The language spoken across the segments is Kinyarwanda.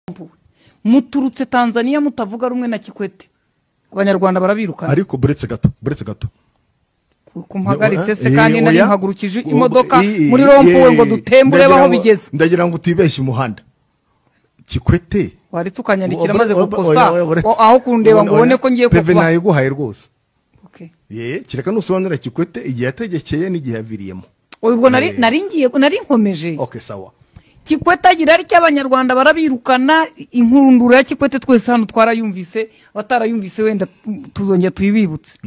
Rond-point, muturutse Tanzania mutavuga rumwe na Kikwete, Abanyarwanda barabirukana. Ariko buretse gato, buretse gato. Kumpagaritse se kandi nari mpagurukije imodoka muri rond-point ngo dutembure aho bigeze? Ndagira ngo utibeshye umuhanda Kikwete. Waretse ukanyandikira maze gukosa, aho kundeba ngo ubone ko ngiye PV kukuba. Nayiguhaye rwose. Okay. Ye, kereka nusobanura Kikwete igihe yategekeye n'igihe yaviriyemo. Ubwo nari ngiye, nari nkomeje. Okay, sawa. Kikwete agira atya, Abanyarwanda barabirukana. Inkurundura ya Kikwete twese hano twarayumvise, abatarayumvise wenda tuzongera tuyibibutse.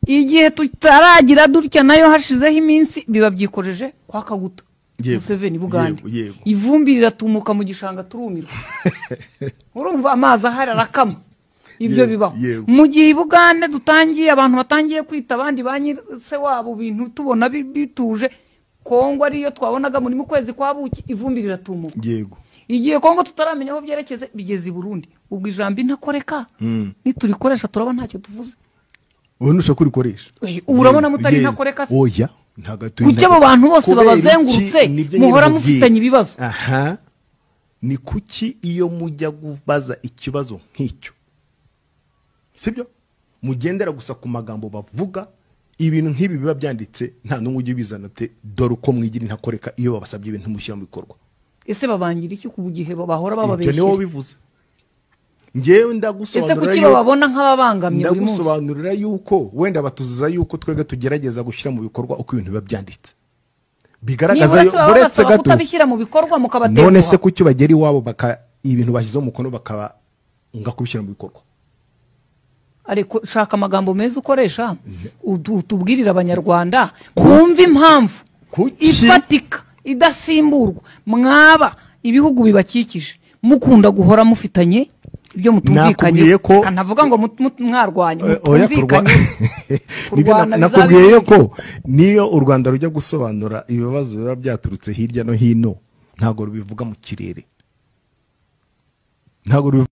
Igihe tutaragira dutya, nayo hashizeho iminsi, biba byikojeje kwa Kaguta Museveni, Bugande. Yego, yego. Ivumbi riratumuka mu gishanga, turumirwa. Urumva amazi ahari arakama, ibyo bibaho. Mu gihe i Bugande dutangiye, abantu batangiye kwita abandi ba nyirase wabo, bintu tubona bituje, Kongo ariyo twabonaga muri mu kwezi kwa buki, ivumbi riratumuka. Igihe Kongo tutaramenya aho byerekeze, bigeze i Burundi. Ubwo ijambo intakoreka niturikoresha turaba ntacyo tuvuze. Wowe ntushaka kurikoresha. Ubu urabona mutari intakoreka se? Oya, ntabwo turi Kuki abo bantu bose Kubera iki? babazengurutse Nibyo muhora nyine nkubwiye. mufitanye ibibazo? Aha ni kuki iyo mujya kubaza ikibazo nk'icyo, sibyo, mugendera gusa ku magambo bavuga? Ibintu nk'ibi biba byanditse, nta n'umwe ujya ubizana ate dore uko mwigira intakoreka iyo babasabye ibintu mushyira mu bikorwa. Ese babangira iki ku gihe bahora Ibyo niwe bababeshyera? wabivuze, ngewe Ese ndagusobanurira kuki bababona nk'ababangamye buri munsi? Ndagusobanurira yuko wenda batuziza yuko twebwe tugerageza gushyira mu bikorwa uko ibintu biba byanditse bigaragaza Nibura se baba buretse basaba gato. kutabishyira mu bikorwa None se mukabatenguha? kuki bagera iwabo baka ibintu bashyizeho umukono bakaba nga kubishyira mu bikorwa? Ariko shaka amagambo meza ukoresha, utubwirire Abanyarwanda bumve impamvu ifatika idasimburwa mwaba ibihugu bibakikije mukunda guhora mufitanye ibyo mutumvikanye. Nakubwiye ko- Kanavuga ngo mwarwanye, Oya, mutumvikanye. Nibyo Kurwana nakubwiye bizaba ko niyo u Rwanda rujya gusobanura ibibazo biba byaturutse hirya no hino, ntabwo rubivuga mu kirere, ntabwo rubivuga.